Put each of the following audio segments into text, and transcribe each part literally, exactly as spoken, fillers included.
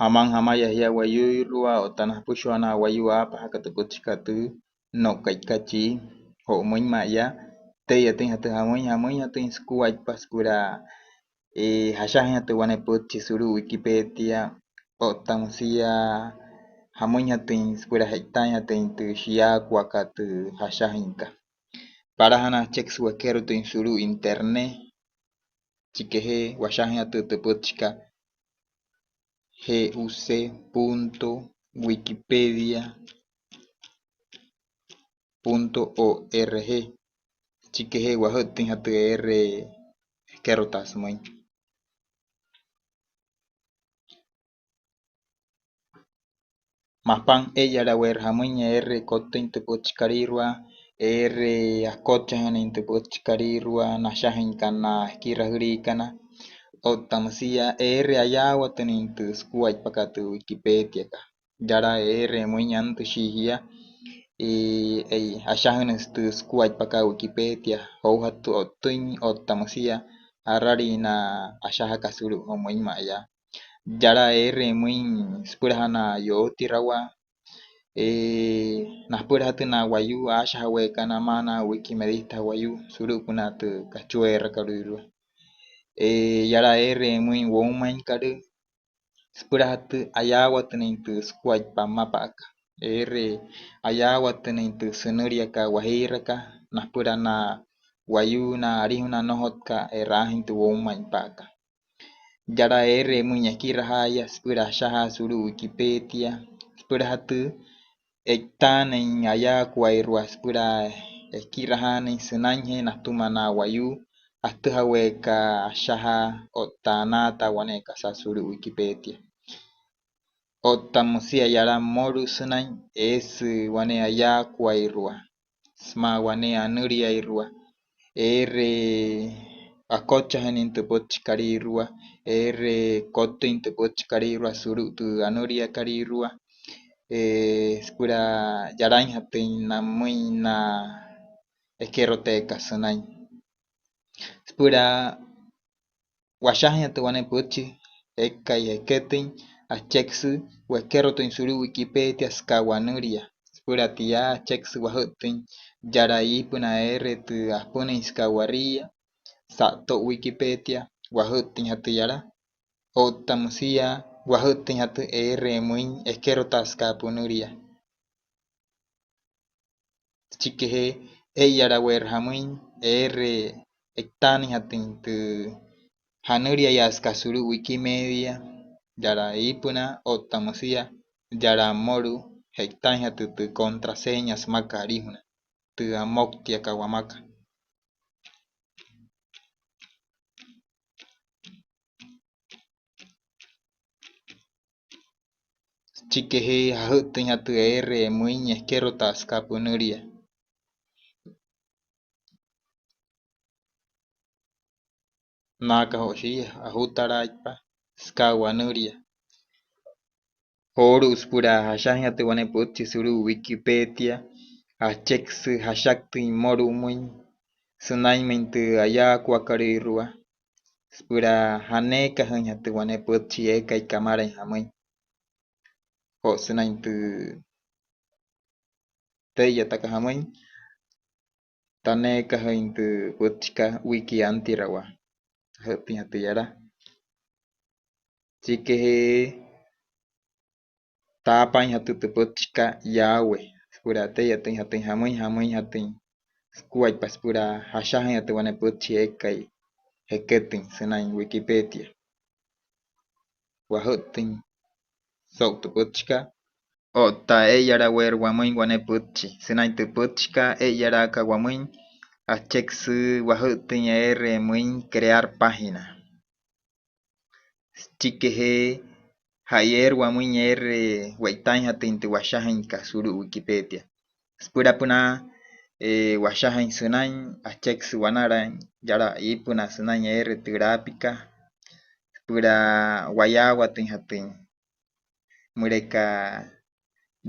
Aman jamaya jia wayuuirua otta na jüpüshua na wayuu aapajaka tü pütchikat tü no'uka'ikat chii, jo'umüin ma'i yaa, tee'iyatüinjatü jamüin, jamüinjatüin sukuaippa süpüla, eh, jashajüinjatü wane pütchi sulu'u Wikipeetia, otta müsia jamüinjatüin süpüla je'itaainjatüin tü shiyaakuakat tü jashajüinkat. Palajana acheküsü wekerotüin sulu'u internet, süchikijee washajüinjatü tü pütchikat G U C punto wikipedia punto org. Süchikijee wajü'ttüinjatü eere ekerotaa sümüin. Mapan ee'iyalaweerü jamüin eere kottüin tü pütchikalüirua, eere akotchajünüin tü pütchikalüirua nashajüinkana na ekirajüliikana, otta müsia eere ayaawatünüin tü sukuaippakat tü Wikipediakat. Yala eere müin antüshii jia, eh, ashajünüsü tü sukuaippakat Wikipedia joujatü o'ttüin otta müsia aralii na ashajaka sulu'u, jo'umüin ma'i yaa. Yala eere müin süpülajana yootirawaa, eh, napülajatü na wayuu aashajaweekana maa na Wikimedista wayuu sulu'upünaa tü kachueerakalüirua. Eh, yala eere müin woumainkalü süpülajatü ayaawatünüin tü sukuaippa mmapa'aka, eere ayaawatünüin tü sünüliakat Wajiirakat napüla na wayuu na alijuna nnojotkat e'raajüin tü woumaipa'akat. Yala eere müin ekirajaaya süpüla ashajaa sulu'u Wikipedia, süpülajatü e'itaanüin ayaakuairua süpüla ekirajaanüin sünainjee natüma na wayuu atüjaweekat ashajaa otta anaataa wane kasa sulu'u Wikipedia. Otta müsia yala mmolu'u sünain, eesü wane ayaakuairua sümaa wane anüliairua, eere akotchajünüin tü pütchikalüirua, eere kottüin tü pütchikalüirua sulu'u tü anüliakalüirua, eh, süpüla yalainjatüin namüin na ekeroteekat sünain. Süpüla washajüinjatü wane pütchi eekai jeketüin, acheküsü wekerotüin sulu'u Wikipedia süka wanülia. Süpüla tia, acheküsü wajü'ttüin yala iipünaa eere tü apünüin süka waria, sa'ato'u Wikipedia, wajü'ttüinjatü yala, otta müsia wajü'ttüinjatü eere müin ekerotaa süka pünülia. Süchikijee ee'iyalaweerü jamüin eere e'itaanüinjatüin tü anüliayaa süka sulu'u Wikimedia, yala iipünaa otta müsia yala mmolu'u, je'itaainjatü tü contraseña sümaka alijuna, tü amouktiakat wamaka. Süchikijee jajü'ttüinjatü eere müin ekerotaa süka pünülia. Anaka joo shia, ajutalaaitpa süka wanülia. Joolu'u süpüla jashajüinjatü wane pütchi sulu'u Wikipedia, acheküsü jashaktüin mmolu'umüin sünainmüin tü ayaakuakalüirua süpüla aneekajüinjatü wane pütchi eekai kamalain jamüin. Joo sünain tü tee'iyataka jamüin, taneekajüin tü pütchikat wiki antirawaa. Ajü'ttüinjatü yala. Süchikijee taapainjatü tü pütchikat yaawe süpüla tee'iyatüinjatüin jamüin, jamüinjatüin sukuaippa süpüla jashajüinjatü wane pütchi eekai jeketüin sünain Wikipedia. Wajü'ttüin so'u tü pütchikat otta ee'iyalaweerü wamüin wane pütchi. Sünain tü pütchikat ee'iyalaakat wamüin, acheküsü wajü'ttüin eere müin crear página. Süchikijee ja'yeerü wamüin eere we'itaainjatüin tü washajüinkat sulu'u Wikipedia. Süpülapünaa, eh, washajüin sünain, acheküsü wanalain yala iipünaa sünain eere tü laapikat süpüla wayaawatüinjatüin. Müleka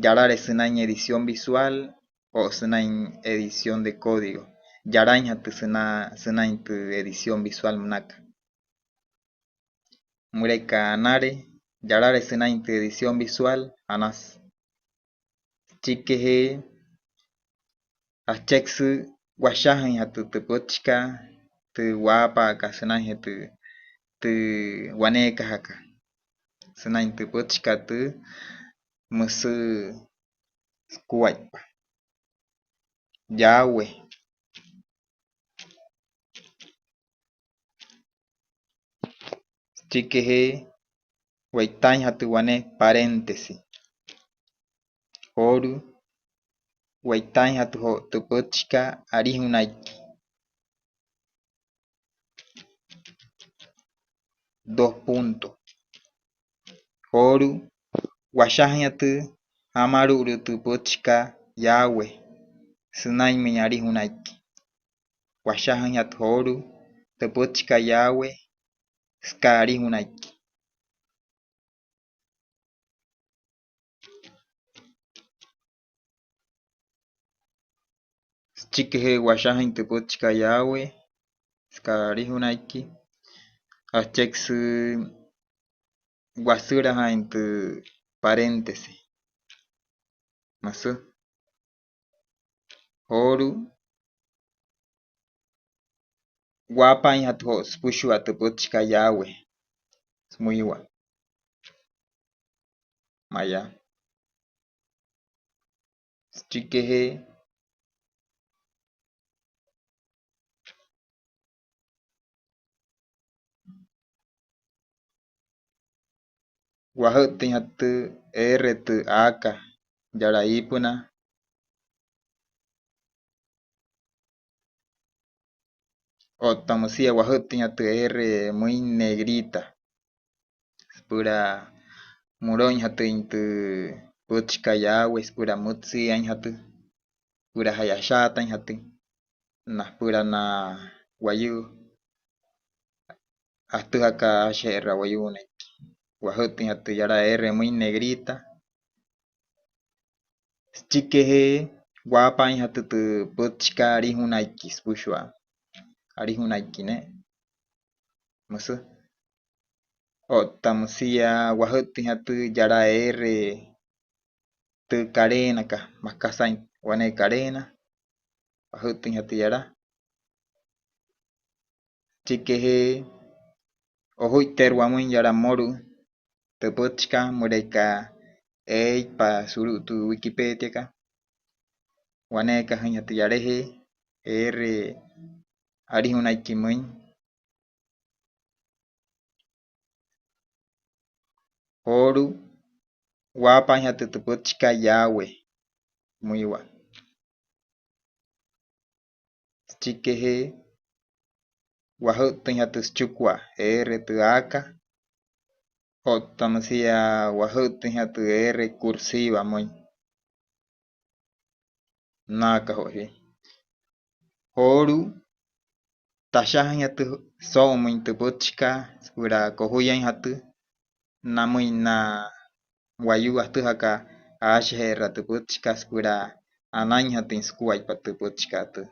yalale sünain edición visual o sünain edición de código. Yalainjatü süna-, sünain tü edición visual münaka. Müleka anale, yalale sünain tü edición visual anasü. Süchikijee acheküsü washajüinjatü tü pütchikat tü waapaakat sünainjee tü, tü waneekajakat sünain tü pütchikat tü, müsü sukuaippa: yaawe. Süchikijee we'itaainjatü wane paréntesis. Joolu'u we'itaainjatü joo tü pütchikat alijunaiki. Dos puntos. Joolu'u washajüinjatü jamalu'ulu tü pütchikat yaawe sünainmüin alijunaiki. Washajüinjatü joolu'u tü pütchikat yaawe süka alijunaiki. Süchikijee washajüin tü pütchikat yaawe süka alijunaiki, acheküsü wasülajaain tü paréntesis. Müsü. Joolu'u waapaainjatü joo süpüshua tü pütchikat yaawe sümüiwa. Mayaa. Süchikijee wajü'ttüinjatü eere tü aakat yala iipünaa. Otta müsia wajü'ttüinjatü eere müin negrita süpüla mülo'uinjatüin tü pütchikat yaawe, süpüla mütsiainjatü, süpüla ja'yashaatainjatü na, süpüla na wayuu atüjakat aashaje'eraa wayuunaiki. Wajü'ttüinjatü yala eere müin negrita. Süchikijee waapaainjatü tü pütchikat alijunaiki süpüshua. Alijunaiki ne'e. Müsü. Otta müsia wajü'ttüinjatü yala eere tü kaleenakat, makasain wane kaleena. Wajü'ttüinjatü yala. Süchikijee ojuitteerü wamüin yala mmolu'u tü pütchikat müleka eeitpa sulu'u tü Wikipediakat. Waneekajüinjatü yalajee eere alijunaiki müin. Joolu'u waapaainjatü tü pütchikat yaawe sümüiwa. Süchikijee wajü'ttüinjatü süchikua eere tü aakat. Otta müsia wajü'ttüinjatü eere cursiva müin. Naaka joo shia. Joolu'u tashajüinjatü soo'omüin tü pütchikat süpüla kojuyainjatü namüin na wayuu atüjakat aashaje'eraa tü pütchikat süpüla anainjatüin sukuaippa tü pütchikat tü.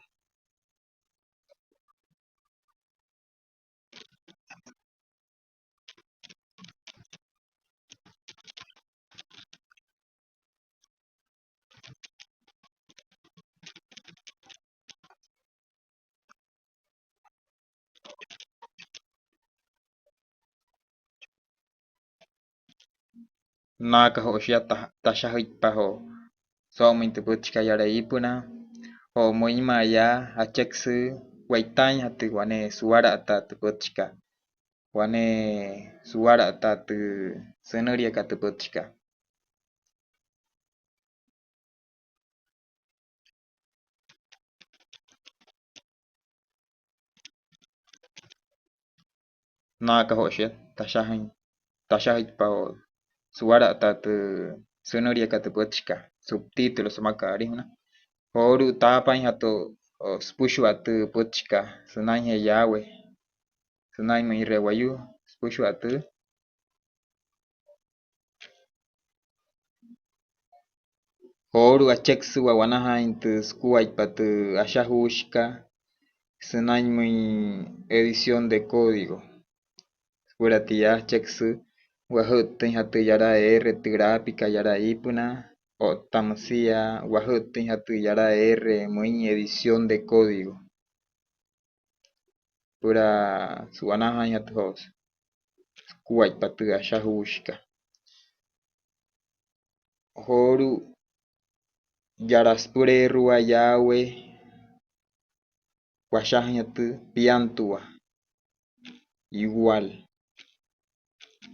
Naaka joo shia ta-, tashajüitpa joo soo'omüin tü pütchikat yala iipünaa. Joo müinma'a yaa, acheküsü we'itaainjatü wane suwala'ataa tü pütchikat, wane suwala'ataa tü sünüliakat tü pütchikat. Naaka joo shia tashajüin-, tashajüitpa joo suwala'ataa tü sünüliakat tü pütchikat, subtítulo sümaka alijuna. Joolu'u taapainjatü joo süpüshua tü pütchikat sünainjee yaawe, sünainmüinre wayuu süpüshua tü. Joolu'u acheküsü wa'wanajaain tü sukuaippa tü ashajuushikat sünainmüin edición de código. Süpüla tia acheküsü wajü'ttüinjatü yala eere tü laapika yala iipünaa, otta müsia wajü'ttüinjatü yala eere müin edición de código. Süpüla su'wanajaainjatü joo sukuaippa tü ashajuushika. Joolu'u yala süpüleerua yaawe washajüinjatü piantua. Igual.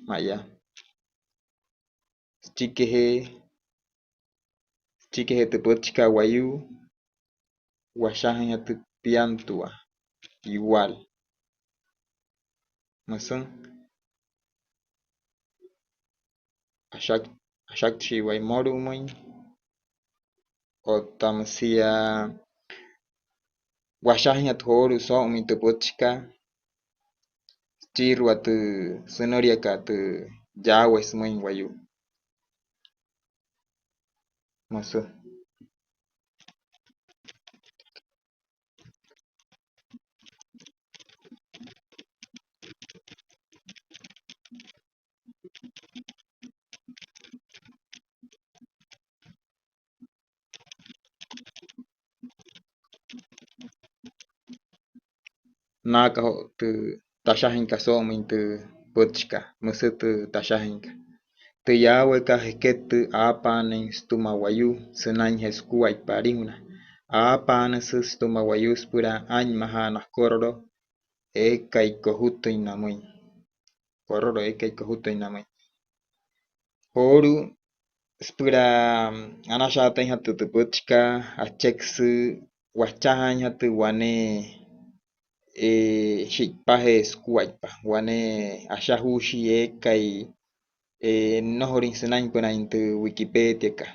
Mayaa. Süchikijee, süchikijee tü pütchikat wayuu, washajüinjatü piantua. Igual. Müsü. Ashak-, ashaktüshii waya mmolu'umüin. Otta müsia washajüinjatü joolu'u soo'omüin tü pütchikat, süchiirua tü sünüliakat tü yaawe sümüin wayuu. Müsü. Naaka joo tü tashajüinkat soo'omüin tü pütchikat, müsü tü tashajüinkat: Tü yaawekat jeket tü aapaanüin sütüma wayuu sünainjee sukuaippa alijuna. Aapaanüsü sütüma wayuu süpüla aa'inmajaana korolo eekai kojutüin namüin. Korolo eekai kojutüin namüin. Joolu'u süpüla anashaatainjatü tü pütchikat, acheküsü wachajaainjatü wane, e, shi'ipajee sukuaippa, wane ashajuushi eekai, e, nnojolüin sünainpünaain tü Wikipediakat.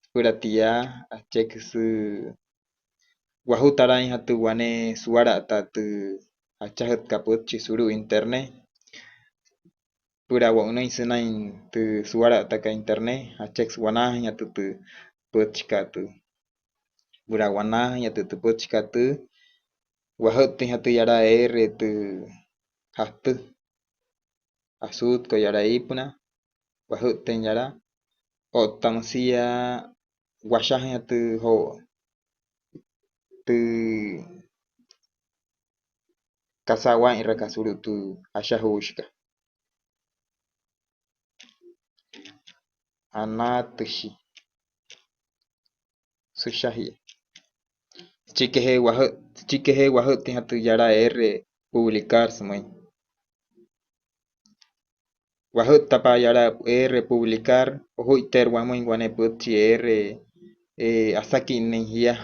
Süpüla tia, acheküsü wajutalaainjatü wane suwala'ataa tü achajütkat pütchi sulu'u internet. Süpüla wo'unüin sünain tü suwala'atakat internet, acheküsü wanaajüinjatü tü pütchikat tü. Süpüla wanaajüinjatü tü pütchikat tü, wajü'ttüinjatü yala eere tü jatü asuutkat yala iipünaa, wajü'ttüin yala, otta müsia washajüinjatü joo tü kasa waa'inrakat sulu'u tü ashajuushikat. Anaatüshi. Süshajia. Süchikijee wajüt-, süchikijee wajütüinjatü yala eere publicar sümüin. Wajüttapa yala eere publicar, ojuitteerü wamüin wane pütchi eere, e, asakinnüin jia,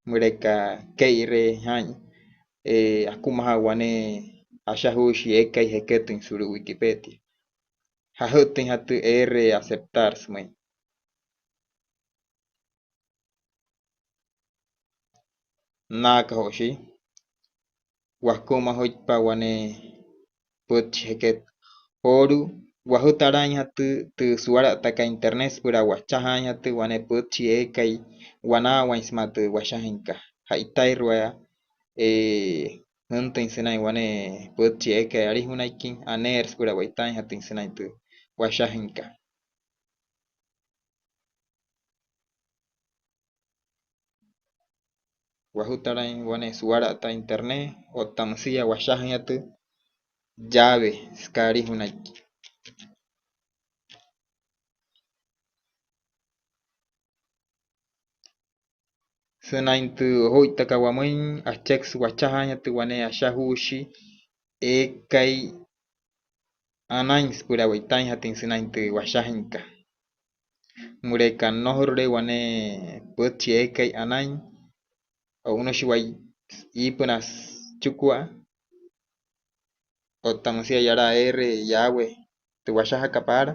müleka kee'ireein jaa'in, e, akumajaa wane ashajuushi eekai jeketüin sulu'u Wikipedia. Jajütüinjatü eere aceptar sümüin. Naaka joo shia, wakumajüitpa wane pütchi jeket. Joolu'u, wajütalaainjatü tü suwala'atakat internet süpüla wachajaainjatü wane pütchi eekai wanaawain sümaa tü washajüinkat. Ja'itairua, e, jüntüin sünain wane pütchi eekai alijunaikin, aneerü süpüla we'itaainjatüin sünain tü washajüinkat. Wajutalaain wane suwala'ata internet otta müsia washajüinjatü llave süka alijunaiki. Sünain tü ojuittakat wamüin, acheküsü wachajaainjatü wane ashajuushi eekai anain süpüla we'itaainjatüin sünain tü washajüinkat. Müleka nnojorule wane pütchi eekai anain, o'unüshii waya iipünaa süchikua otta müsia yala eere yaawe tü washajakat paala,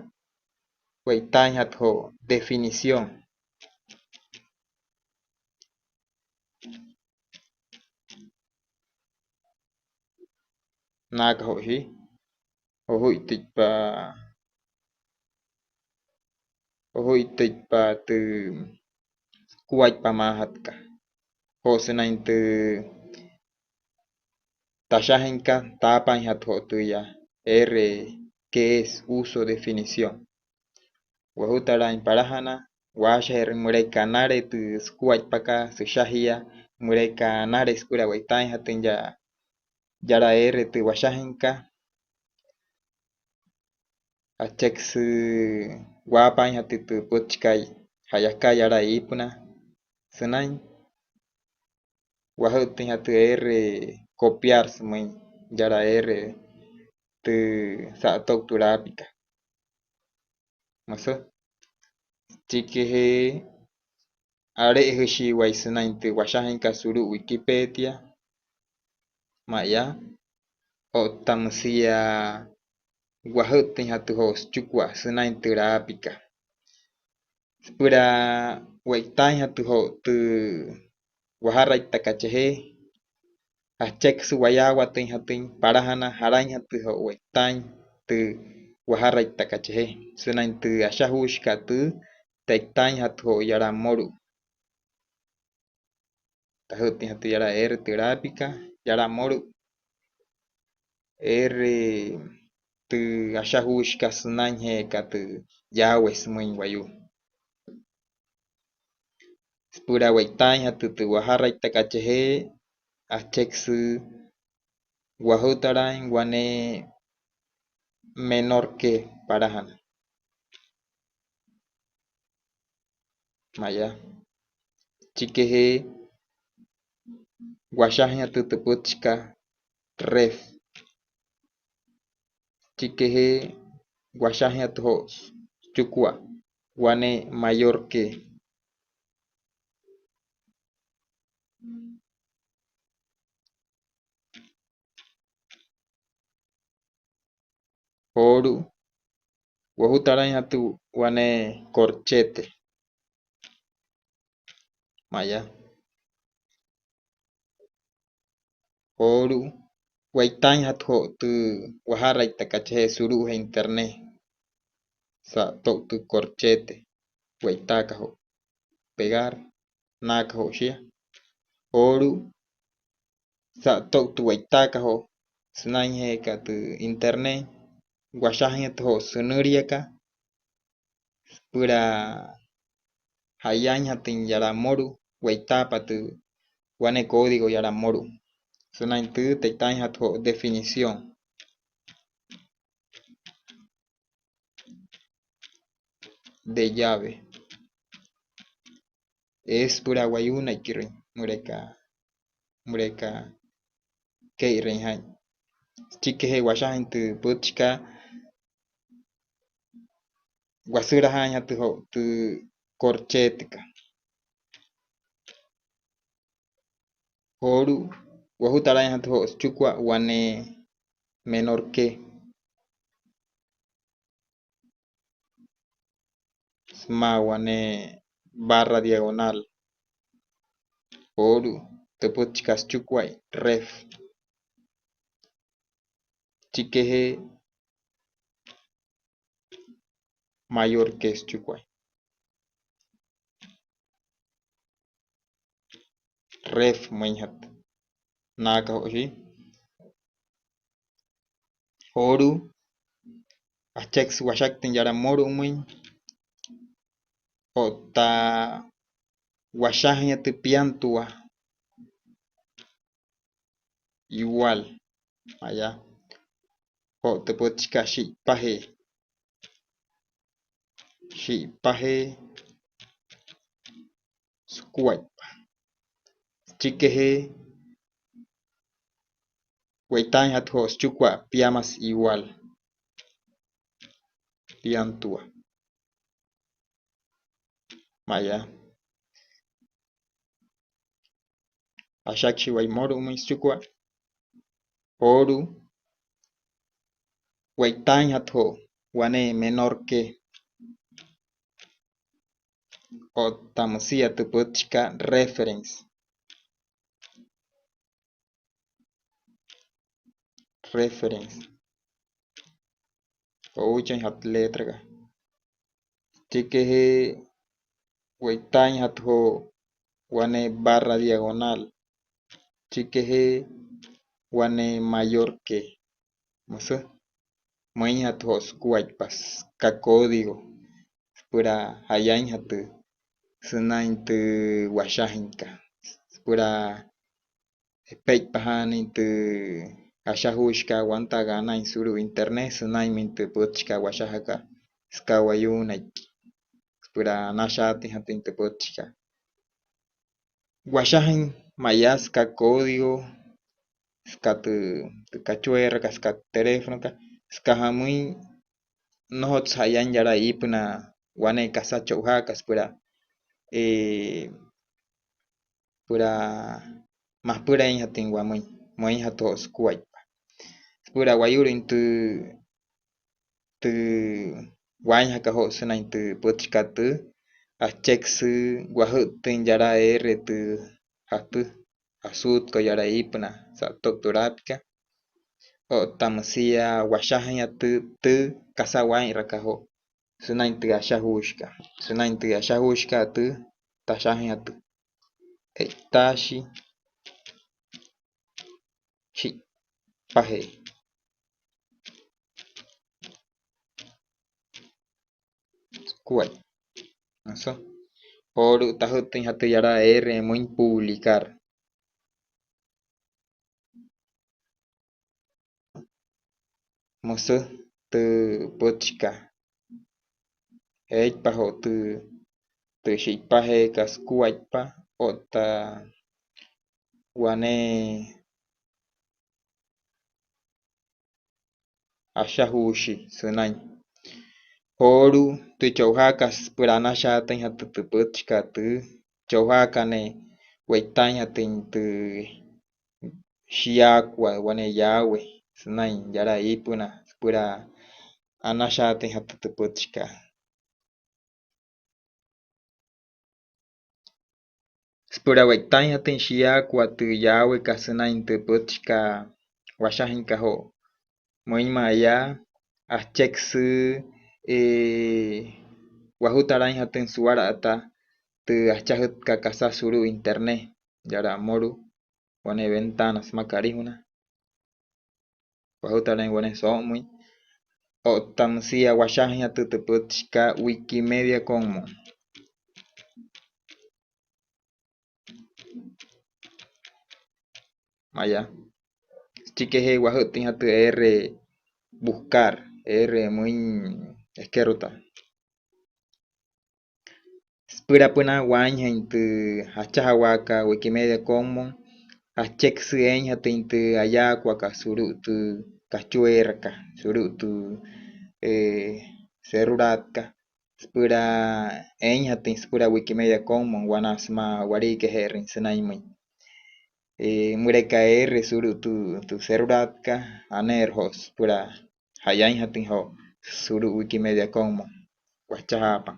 we'itaainjatü joo definición. Naaka joo shia, ojuitpa, ojuitpa tü sukuaippa maajatkat joo sünain tü tü ashajüinkat, taapaainjatü joo tü yaa eere qué es, uso, definición. Wajutalaain palajana, waashajeerü müleka anale tü sukuaippakat, süshajia, müleka anale süpüla we'itaainjatüin ya, yala eere tü washajüinkat. Acheküsü waapaainjatü tü pütchikat ja'yakat yala iipünaa sünain wajü'ttüinjatü eere copiar sümüin yala eere tü sa'ato'u tü laapikat. Müsü süchikijee ale'ejüshii waya sünain tü washajüinkat sulu'u Wikipeetia, mayaa, otta müsia wajü'ttüinjatü joo süchikua sünain tü laapikat süpüla we'itaainjatü joo tü wajaraittakat chajee. Acheküsü wayaawatüinjatüin palajana jalainjatü joo we'itaain tü wajaraittakat chajee sünain tü ashajuushikat tüü, te'itaainjatü joo yala mmolu'u. Tajü'ttüinjatü yala eere tü laapikat, yala mmolu'u eere tü ashajuushikat sünainjeeka tü yaawe sümüin wayuu. Süpüla we'itaainjatü tü wajaraittakat chajee, acheküsü wajutalaain wane menor que palajana. Mayaa. Süchikijee washajüinjatü tü pütchikat ref. Süchikijee washajüinjatü joo süchikua wane mayor que. Joolu'u, wajutalaainjatü wane corchete. Mayaa. Joolu'u, we'itaainjatü joo tü wajaraittakat chajee sulu'ujee internet. Sa'ato'u tü corchete. We'itaaka joo. Pegar. Naaka joo shia. Joolu'u, sa'ato'u tü we'itaaka joo sünainjeeka tü internet, washajüinjatü joo sünüliakat süpüla ja'yaainjatüin yala mmolu'u, we'itaapa tü wane código yala mmolu'u. Sünain tü, te'itaainjatü joo definición de llave. Eesü süpüla wayuunaikirüin müleka, müleka kee'irüin jaa'in. Süchikijee washajüin tü pütchikat, wasülajaainjatü joo tü corchetekat. Joolu'u, wajutalaainjatü joo süchikua wane menor que sümaa wane barra diagonal. Joolu'u, tü pütchikat süchikuain ref. Süchikijee mayor que süchikuain. Ref müinjatü. Naaka joo shia. Joolu'u, acheküsü washaktüin yala mmolu'umüin otta washajüinjatü piantua igual. Mayaa. Joo tü pütchikat shi'ipajee. Shi'ipajee sukuaippa. Süchikijee we'itaainjatü joo süchikua piamasü igual. Piantua. Mayaa. Ashaküshi waya mmolu'umüin süchikua. Joolu'u, we'itaainjatü joo wane menor que otta müsia tü pütchikat reference. Reference. Ouchajüinjatü letrakat. Süchikijee we'itaainjatü joo wane barra diagonal. Süchikijee wane mayor que. Müsü. müinjatü joo sukuaippa süka código süpüla ja'yainjatü sünain tü washajüinkat, süpüla epeitpajaanüin tü ashajuushikat wantaakat anain sulu'u internet sünainmüin tü pütchikat washajakat süka wayuunaiki süpüla anashaatüinjatüin tü pütchikat. Washajüin mayaa süka código, süka tü, tü kachueerakat, süka tü teléfonokat, süka jamüin, nnojotsü ja'yain yala iipünaa wane kasa cho'ujaaka süpüla, eh, süpüla mapüleeinjatüin wamüin, müinjatü joo sukuaippa. Süpüla wayulüin tü, tü waainjaka joo sünain tü pütchikat tüü, acheküsü wajü'ttüin yala eere tü jatü, asuutkot yala iipünaa sa'to'u tü laapikat, otta müsia washajüinjatü tü kasa waa'inrakat joo sünain tü ashajuushikat. Sünain tü ashajuushikat tü, tashajüinjatü e'itaashi shi'ipajee sukuaippa. Joolu'u tajütüinjatü yala eere müin publicar. Müsü tü pütchikat eeitpa joo tü, tü shi'ipajeekat sukuaippa otta wane ashajuushi sünain. Joolu'u tü cho'ujaakat süpüla anashaatüinjatü tü pütchikat tüü, cho'ujaaka ne'e we'itaainjatüin tü shiyaakua wane llave sünain yala iipünaa süpüla anashaatüinjatü tü pütchikat. Süpüla we'itaainjatüin shiyaakua tü llavekat sünain tü pütchikat washajüinkat joo müinma'a yaa, acheküsü, eh, wajutalainjatüin suwala'ata tü achajütkat kasa sulu'u internet yala mmolu'u wane ventana sümaa Kalijuna. Wajutalain wane soo'omüin otta müsia washajüinjatü tü pütchikat Wikimedia Commons. Mayaa, süchikijee wajütüinjatü eere buscar, eere müin eskerotaa. Süpülapünaa waainjain tü achajawaakat Wikimedia Commons, acheküsü eeinjatüin tü ayaakuakat sulu'u tü kachueerakat, sulu'u tü, eh, celulaatkat, süpüla eeinjatüin süpüla Wikimedia Commons wanaa sümaa walikeje'erüin sünainmüin. Eh, müleka eere sulu'u tü, tü celulaatkat, aneerü joo süpüla ja'yainjatüin joo sulu'u Wikimedia Commons wachajaapa.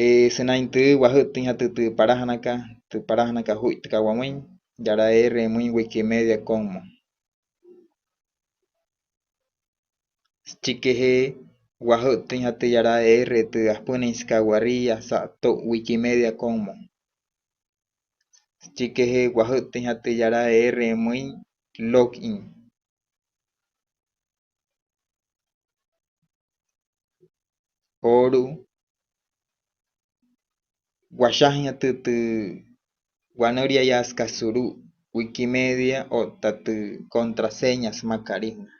Eh, sünain tüü, wajütüinjatü tü palajanakat, tü palajanakat ojuittükat wamüin, yala eere müin Wikimedia Commons. Süchikijee wajütüinjatü yala eere tü apünüinsükat waria sa'ato'u Wikimedia Commons. Süchikijee wajütüinjatü yala eere müin login. Joolu'u washajüinjatü tü wanüliayaasükat sulu'u Wikimedia otta tü contraseña sümaa Kalijuna.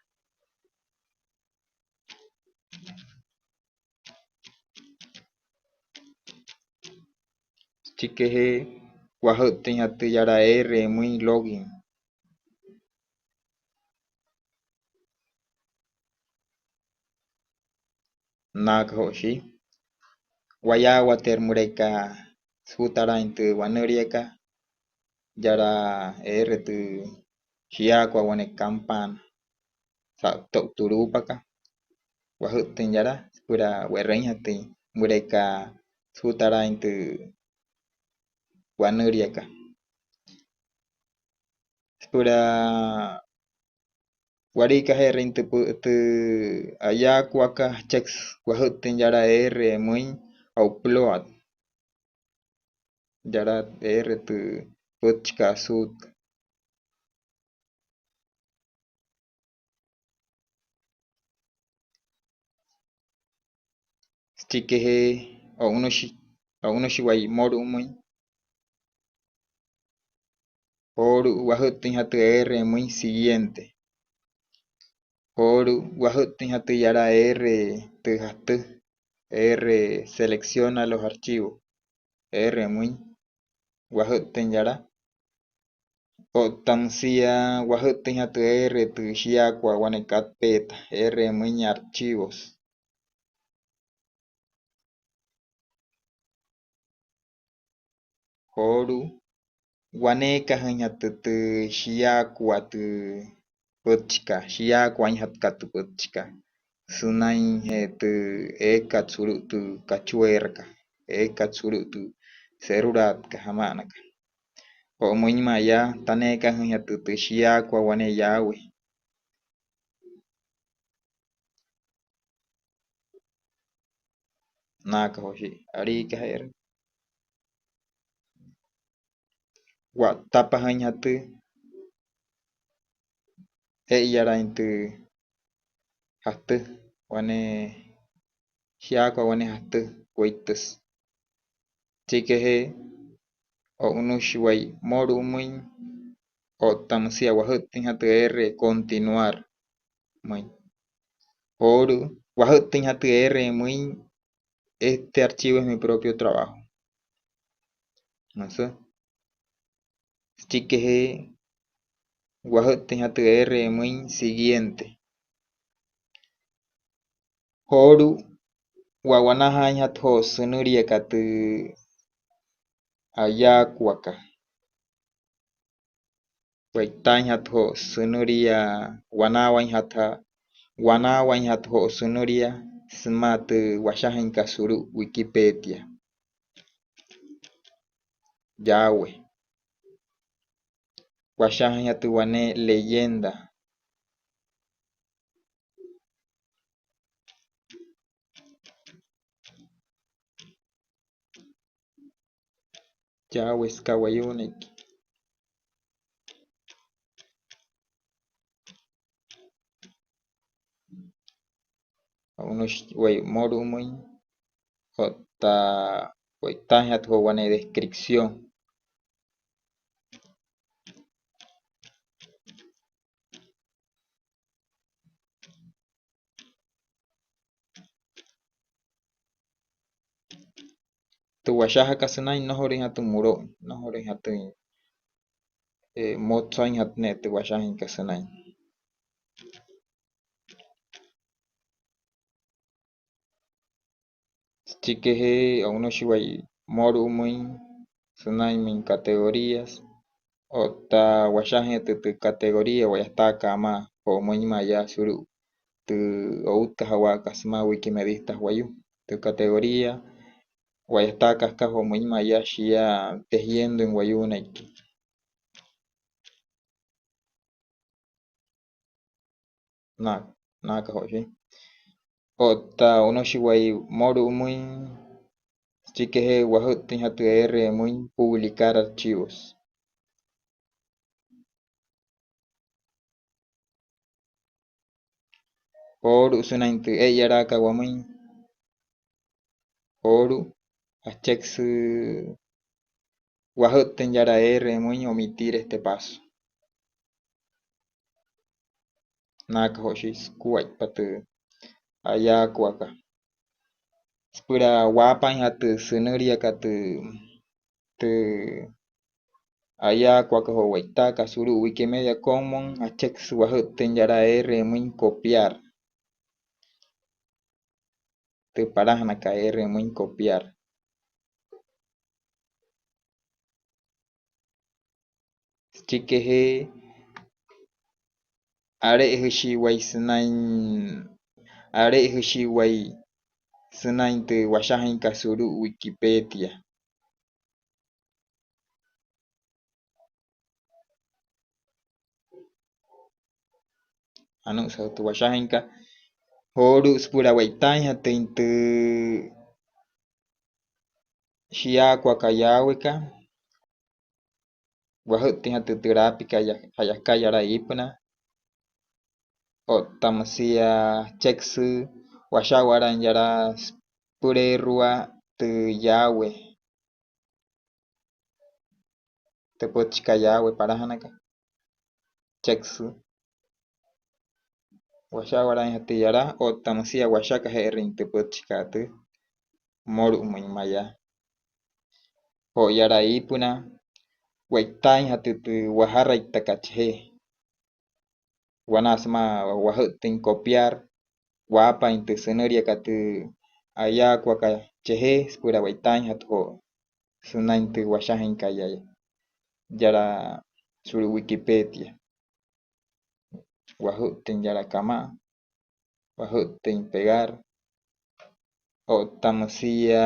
Süchikijee wajütüinjatü yala eere müin login. Naaka joo shia, wayaawateerü müleka sujutalaain tü wanüliakat yala eere tü shiyaakua wane campana sa'ato'u tü luupakat. Wajütüin yala süpüla we'rüinjatüin müleka sujutalaain tü wanüliakat. Süpüla walikaje'erüin tü pü-, tü ayaakuakat, cheks wajütüin yala eere müin upload. Yala eere tü pütchikat asuutka. Süchikijee o'unüshi, o'unüshi wayuu mmolu'umüin. Joolu'u wajü'ttüinjatü eere müin siguiente. Joolu'u wajü'ttüinjatü yala eere tü jatü, eere selecciona los archivos, eere müin wajü'ttüin yala. Otta müsia wajü'ttüinjatü eere tü shiyaakua wane katpeeta, eere müin archivos. Joolu'u waneekajüinjatü tü shiyaakua tü pütchikat, shiyaakuainjatkat tü pütchikat sünainjee tü eekat sulu'u tü kachueerakat, eekat sulu'u tü serulaatkat jama'anakat. Jo'o müinma'a yaa, taneekajüinjatü tü shiyaakua wane yaawe. Naaka joo shia, aliikaje'erü. Wa'ttapajüinjatü e'iyalain tü jatü, wane shiyaakua wane jatü, wüittüsü. Süchikijee o'unüshi wayuu mmolu'umüin otta müsia wajü'ttüinjatü eere continuar müin. Joolu'u wajü'ttüinjatü eere müin este archivo es mi propio trabajo. Müsü. Süchikijee wajü'ttüinjatü eere müin siguiente. Joolu'u wa'wanajaainjatü joo sünüliakat tü ayaakuakat. We'itaainjatü joo sünülia, wanaawainjatü, wanaawainjatü joo sünülia sümaa tü washajüinkat sulu'u Wikipeetia. Yaawe. Washajüinjatü wane leyenda. Yaawe süka wayuunaiki. O'unüshi wayuu mmolu'umüin otta we'itaainjatü joo wane descripción. Tü washajakat sünain nnojolüinjatüin mülo'uin, nnojolüinjatüin, e, motsoinjatü ne'e tü washajüinkat sünain. Süchikijee o'unüshi wayuu mmolu'umüin sünainmüin categorías otta washajüinjatü tü categoría wa'yataakat amaa joo müinma'a yaa sulu'u tü outkajawaakat sümaa Wikimedistas Wayuu. Tü categoría wa'yataakat süka joo müinma'a yaa shia tejiendoin wayuunaiki. Na, naaka joo shia. Otta o'unüshi wayuu mmolu'umüin, süchikijee wajü'ttüinjatü eere müin publicar archivos. Joolu'u sünain tü e'iyalaakat wamüin, joolu'u acheküsü wajü'ttüin yala eere müin omitir este paso. Naaka joo shia sukuaippa tü ayaakuakat süpüla waapaainjatü sünüliakat tü, tü ayaakuakat joo we'itaakat sulu'u Wikimedia Commons, acheküsü wajü'ttüin yala eere müin copiar. Tü palajanakat eere müin copiar. Süchikijee ale'ejüshii wayuu sünain, ale'ejüshii wayuu sünain tü washajüinkat sulu'u Wikipeetia. Anuu saa'u tü washajüinkat joolu'u süpüla we'itaainjatüin tü shiyaakuakat yaaweka, wajü'ttüinjatü tü laapikat ya, ja'yakat yala iipünaa. Otta müsia acheküsü washa'walaain yala süpüleerua tü yaawe, tü pütchikat yaawe palajanaka, cheküsü washa'walaainjatü yala otta müsia washakaje'erüin tü pütchikat tü mmolu'umüin mayaa. Joo yala iipünaa, we'itaainjatü tü wajaraitpakat chejee. Wanaa sümaa wajü'ttüin copiar, waapaain tü sünüliakat tü ayaakuakat chejee süpüla we'itaainjatü joo sünain tü washajüinkat yala sulu'u Wikipeetia. Wajü'ttüin yala kamaa, wajü'ttüin pegar, otta müsia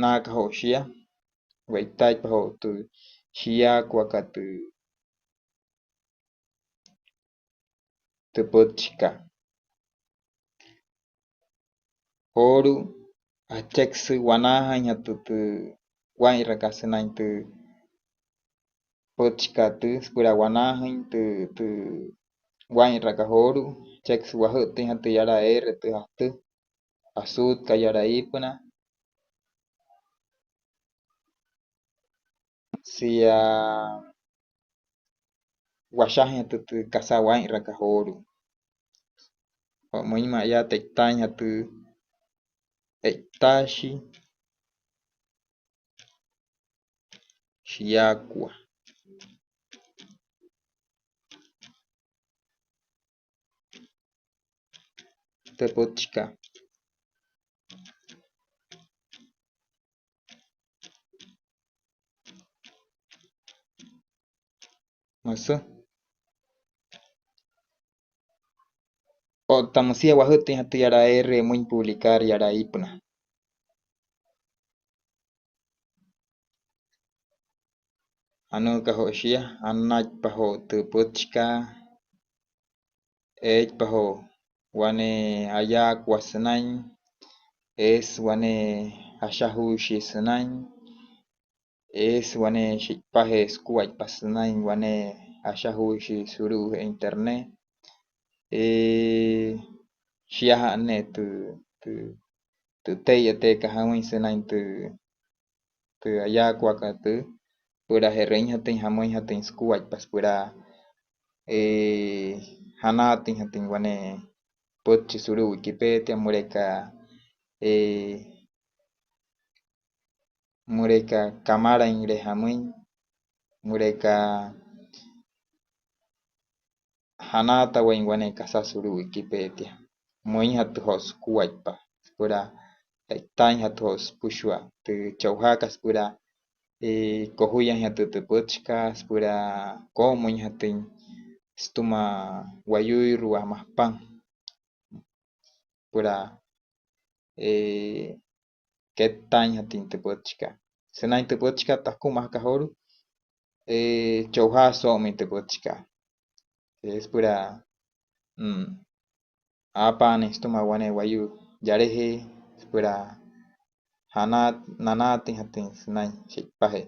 naaka joo shia, we'itaaitpa joo tü shiyaakuakat tü, tü pütchikat. Joolu'u, acheküsü wanaajüinjatü tü waa'inrakat sünain tü pütchikat tü süpüla wanaajüin tü, tü waa'inrakat joolu'u, cheküsü wajü'ttüinjatü yala eere tü atü, asuutka yala iipünaa, sia washajüinjatü tü kasa waa'inrakat joolu'u. Joo müinma'a yaa, te'itaainjatü e'itaashi shiyaakua. Tü pütchikat. Müsü. Otta müsia wajütüinjatü yala eere müin publicar yala iipünaa. Anuu aka joo shia, anaaitpa joo tü pütchikat, eeitpa joo wane ayaakua sünain, eesü wane ashajuushi sünain, eesü wane shi'ipajee sukuaippa sünain wane ashajuushi sulu'ujee internet. Ee, shiaja'a ne'e tü, tü, tü tee'iyatükat jamüin sünain tü, tü ayaakuakat tü, süpüla je'rüinjatüin jamüinjatüin sukuaippa süpüla, ee, janaatüinjatüin wane pütchi sulu'u Wikipeetia, müleka, ee, müleka kamalainre jamüin, müleka janaatawain wane kasa sulu'u Wikipeetia, müinjatü joo sukuaippa süpüla e'itaainjatü joo süpüshua tü cho'ujaakat süpüla, ee, kojuyainjatü tü pütchikat süpüla koo'omüinjatüin sütüma wayuuirua mapan süpüla, ee, kettaainjatüin tü pütchikat. Sünain tü pütchikat takumajaka joolu'u, ee, cho'ujaa soo'omüin tü pütchikat. Ee, süpüla, mm, aapaanüin sütüma wane wayuu yalajee, süpüla janaat, nanaatüinjatüin sünain shi'ipajee.